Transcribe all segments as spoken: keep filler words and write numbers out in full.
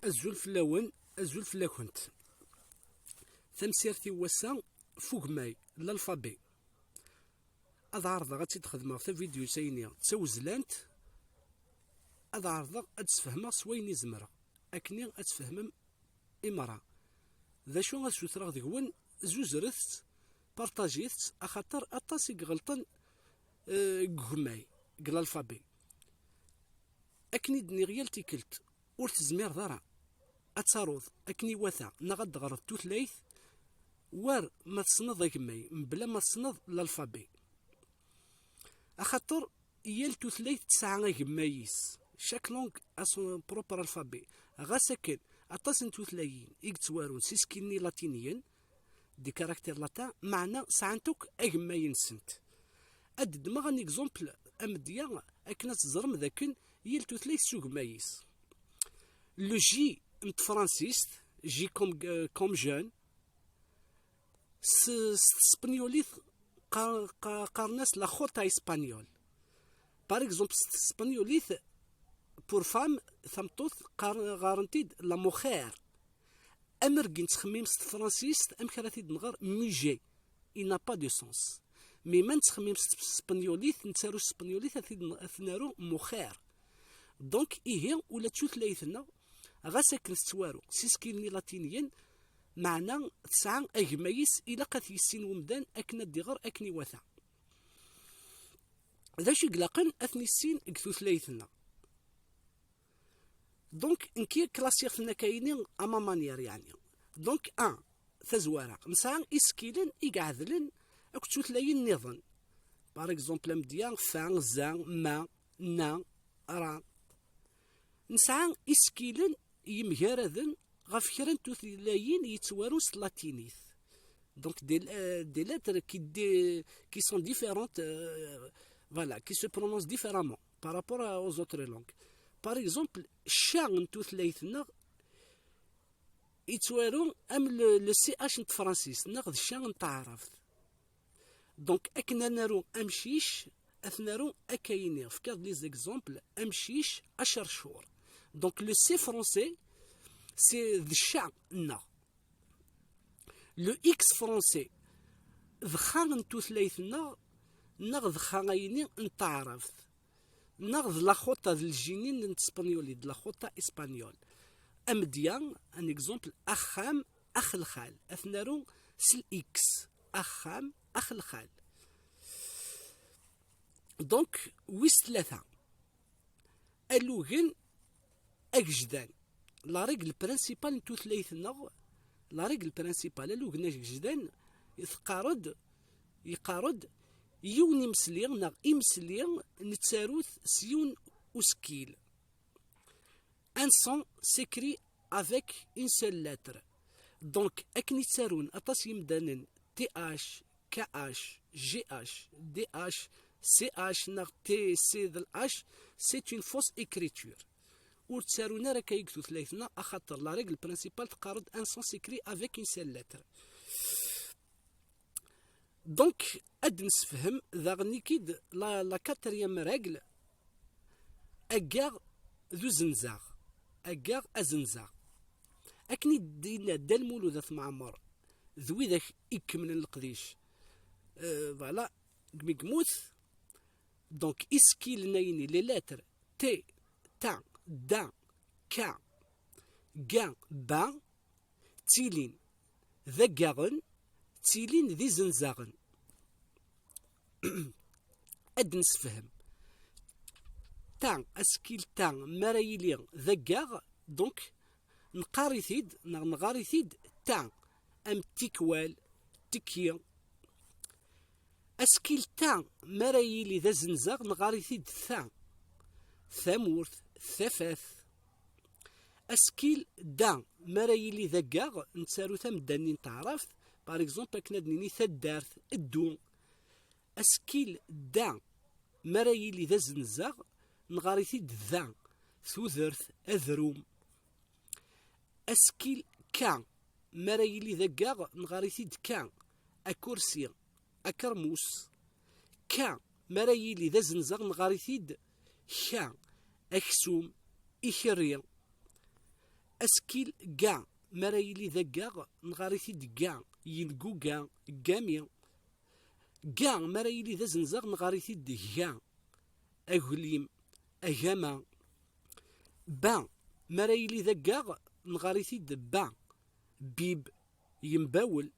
Azul fell-awen, azul fell-akent. Tamsirt-iw wass-a f ugemmay, l'alphabet. Ad ɛerḍeɣ ad tt-id-xedmeɣ tavidyut-ayni d tawezlant, ad ɛerḍeɣ ad d-sfehmeɣ s wayen i zemreɣ, akkenni ad tfehmem i meṛṛa. D acu ad sutreɣ deg-wen, zuzret-tt, partajit-tt, axaṭer aṭas i iɣelṭen, eh, deg ugemmay, deg l'alphabet. Akken i d-nniɣ yal tikkelt, ur tezmireḍ ara ad taruḍ akken iwata neɣ ad d-teɣreḍ tutlayt war ma tessneḍ agemmay, mebla ma tessneḍ l'alphabet. Axaṭer yal tutlayt tesɛa agemmay-is. Chaque langue a son propre alphabet. Ɣas akken, aṭas n tutlayin i yettwarun s isekkilen ilatiniyen, des caractères latins, meɛna sɛant akk agemmay-nsent. Ad d-ddmeɣ un exemple amedya akken ad teẓrem d akken yal tutlayt s ugemmay-is. Le J n tefransist, J comme, euh, comme jeune, s, s tespenyulit qa-, qa-, qqaren-as la jota espagnol. Par exemple, s tespenyulit, pour femme, tameṭṭut, qqar-, ɣaren-t-id la mujer. Amer gin ttxemmim s tefransist, amek ara t-id-nɣer? Mujer. Il n'a pas de sens. Mais ma nettxemmim s tespenyulit, nettaru s tespenyulit, ad t-id-, ad t-naru mujer. Donc, ihi, ula d tutlayt-nneɣ, ɣas akken tettwaru s isekkilen ilatiniyen, meɛna tesɛa agemmay-is ilaq ad t-yissin wemdan akken ad d-iɣer akken iwata. D acu i ilaqen ad t-nissin deg tutlayt-nneɣ? Donc, nekki klasiɣ-ten akka-yini à ma manière, yeɛni. Donc, un, tazwara, nesɛa isekkilen i iɛedlen akked tutlayin nniḍen. Par exemple, amedya, fa, za, ma, na, ra. Nesɛa isekkilen yemgaraden ɣef kra n tutlayin yettwarun s tlatinit. Donc, des, euh, des lettres qui, dé-, qui sont différentes, euh, voilà, qui se prononcent différemment par rapport à, aux autres langues. Par exemple, cca n tutlayt-nneɣ yettwaru am le, le C H n tefransist neɣ d cca n taɛrabt. Donc, akken ad naru amcic, ad t-naru akka-yini. Fkiɣ-d les exemples, amcic, acercur. Donc, le C français, c'est d cca-nneɣ. Le X français, d xa n tutlayt-nneɣ, neɣ d xa ayini n taɛrabt, neɣ d la jota d lǧinin n tespenyulit, d la jota espagnol. Amedya, un exemple, axxam, axelxal. Ad t-naru s l X, axxam, axelxal. Donc, wis tlata, alugen agejdan. La règle principale n tutlayt-nneɣ, la règle principale, alugen agejdan, teqqar-d, yeqqar-d, yiwen imesli neɣ imesli nettaru-t s yiwen usekkil. Un son s'écrit avec une seule lettre. Donc, akken i ttarun aṭas yimdanen T H, K H, G H, D H, C H neɣ T C d l H, c'est une fausse écriture. Ur ttarun ara akka i deg tutlayt-nneɣ, axaṭer la règle principale teqqar-d un son s'écrit avec une seule lettre. Donc, ad d-nessefhem daɣen-ik-id la, la quatrième règle, aggaɣ d uzenzaɣ, aggaɣ azenzaɣ. Akken i d-yenna Dda Lmulud At Mɛemmer d widak i ikemmlen leqdic, euh, voilà, mi yemmut, donc, isekkilen ayni, les lettres T, ta, da, ka, ga, ba, ttilin d aggaɣen, ttilin d izenzaɣen. Ad d-nessefhem. Ta, asekkil ta, mi ara yili d aggaɣ, donc, neqqar-it-id, neɣ nɣar-it-id ta, am tikwal, tekki. Asekkil ta, mi ara yili d azenzaɣ, nɣar-it-id ta, tamurt, tafat. Asekkil da, mi ara yili d aggaɣ, nettaru-t am dda-nni n taɛrabt, par exemple, akken ad nini taddart, ddu. Asekkil da, mi ara yili d azenzaɣ, nɣar-it-id da, tudert, adrum. Asekkil ka, mi ara yili d aggaɣ, nɣar-it-id ka, akursi, akermus. Ka, mi ara yili d azenzaɣ, nɣar-it-id ka, aksum, ikerri. Asekkil ga, mi ara yili d aggaɣ, nɣar-it-id ga, yenguga, gami. Ga, mi ara yili d azenzaɣ, nɣar-it-id ga, aglim, agama. Ba, mi ara yili d aggaɣ, nɣar-it-id ba, bib, yembawel.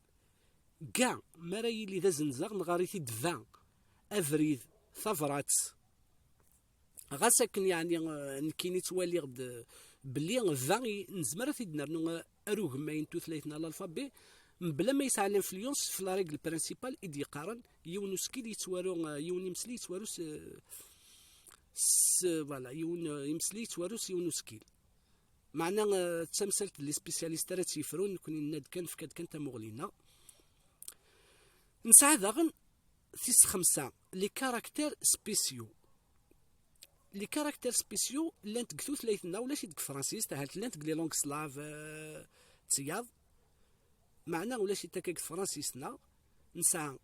Ga, mi ara yili d azenzaɣ, nɣar-it-id ba, abrid, tabrat. Ɣas akken, yeɛni, eh, nekkini ttwaliɣ-d belli va i-, nezmer ad t-id-nernu, eh, ar ugemmay n tutlayt neɣ l'alphabet, mebla ma yesɛa l'influence f la règle principale i d-yeqqaren yiwen usekkil yettwaru, eh, yiwen imesli yettwaru s, eh, s, voilà, yiwen, eh, imesli yettwaru s yiwen usekkil. Meɛna, eh, d tamsalt n les spécialistes ara tt-yefrun, nekkni nenna-d kan, nefka-d kan tamuɣli-nneɣ. Nesɛa daɣen tis xemsa, les caractères spéciaux. Les caractères spéciaux llant deg tutlayt-nneɣ, ulac-it deg tefransist, ahat llant deg les langues slaves, eh, d tiyaḍ. Meɛna ulac-it akka deg tefransist-nneɣ. Nesɛa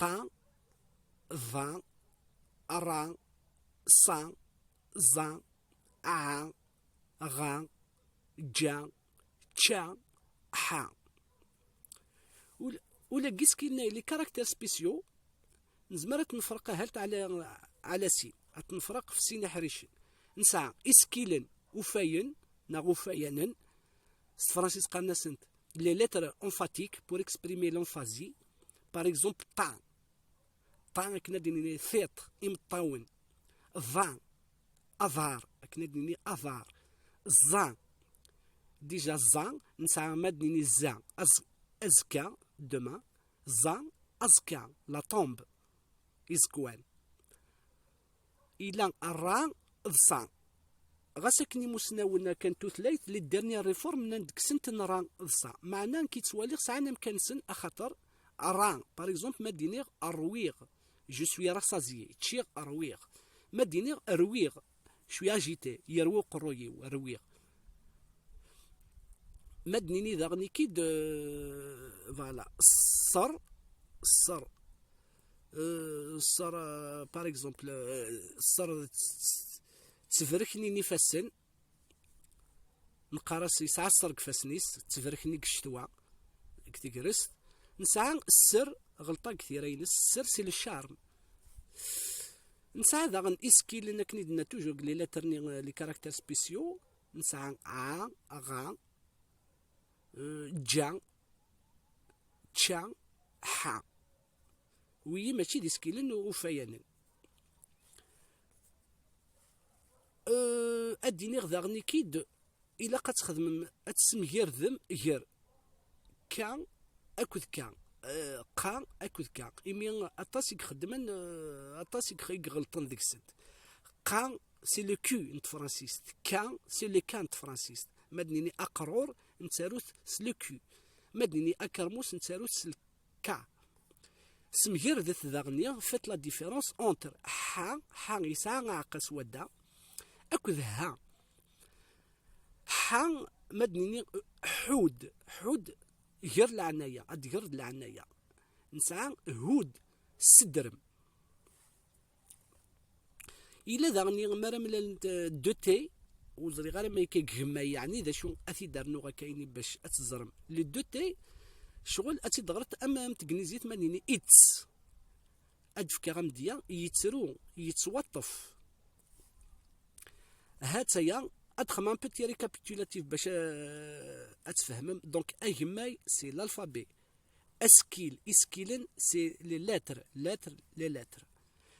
ṭa, ḍa, ṛa, ṣa, ẓa, ɛa, ɣa, ǧa, čča, ḥa. Ul-, ula deg isekkilen-a, les caractères spéciaux, nezmer ad t-nefreq ahat ɛla, ɛla sin, ad t-nefreq f sin iḥricen. Nesɛa isekkilen ufayen, neɣ ufayanen, s tefransist qqaren-asent les lettres emphatiques pour exprimer l'emphasie. Par exemple, ṭa. Ṭa akken ad d-nini tiṭ, imeṭṭawen. Ḍa, aḍar, akken ad d-nini aḍar. Ẓa, déjà ẓa, nesɛa ma ad d-nini za, az-, azekka, demain. Ẓa, aẓekka, la tombe, iẓekwan. Ila ṛa d ṣa. Ɣas akken imusnawen akka n tutlayt, les dernières réformes nnan-d kksent-n ṛa d ṣa. Meɛna nekk ttwaliɣ sɛan amkan-nsen, axaṭer ṛa, par exemple, ma d-iniɣ ṛwiɣ, je suis rassasié, ččiɣ, ṛwiɣ. Ma d-iniɣ rwiɣ, je suis agité, yerwi uqerruy-iw, rwiɣ. Ma d-nini daɣen ikid, euh, voilà, ṣṣer, ṣṣer, euh, ṣṣer, euh, par exemple, euh, ṣṣer tt-, tt-, ttebreknin ifassen, neqqar-as yesɛa ṣṣer deg ifassen-is, ttebrekni deg ccetwa, deg tegrest. Nesɛa sser, ɣelṭa deg tira-ines, sser c'est le charme. Nesɛa daɣen isekkilen akken i d-nenna toujours deg les lettres-nni, euh, les caractères spéciaux, nesɛa a, ɣa, euh, ǧa, čča, ḥa. Wiyi mačči d isekkilen ufayanen. Euh, ad d-iniɣ daɣen ikid, ilaq ad txedmem, ad tessemgirdem gar ka akked ka, euh, qa akked ka. Imi aṭas i ixeddmen, euh, aṭas i ix-, i iɣelṭen deg-sent. Qa, c'est le Q n tefransist. Ka, c'est le ka n tefransist. Ma d-nini aqerrur, nettaru-t s le Q. Ma d-nini akermus, nettaru-t s le ka. Semgirdet daɣen, faites la différence entre ḥa, ḥa yesɛa aɛeqqa s wadda, akked ha. Ḥa, ma d-nini ḥud, ḥud, ger leɛnaya, ad ger d leɛnaya. Nesɛa hud, ssedrem. Yella daɣen mi ara mlalent, euh, deux T, ur ẓriɣ ara ma akka gma yeɛni d acu, ad t-id-rnuɣ akka ini bac ad teẓrem. Les deux T, ccɣel ad tt-id-ɣret am, am tegnizit ma nini it's. Ad d-fkeɣ amedya, yettru, yettwaṭṭef. Ha-tt-aya, ad xedmeɣ un petit récapitulatif bac, euh, ad tfehmem. Donc, agemmay, c'est l'alphabet. Asekkil, isekkilen, c'est les lettres, lettres, les lettres.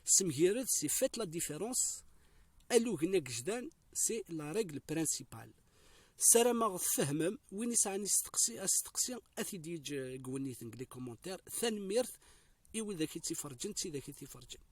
Semgired, c'est faites la différence. Alugen agejdan, c'est la règle principale. Ssarameɣ tfehmem, win isɛan isteqsi, asteqsi, ad t-id-yeǧǧ, euh, deg wenniten, deg les commentaires. Tanemmirt i widak i tt-iferǧen, d tidak i tt-iferǧen.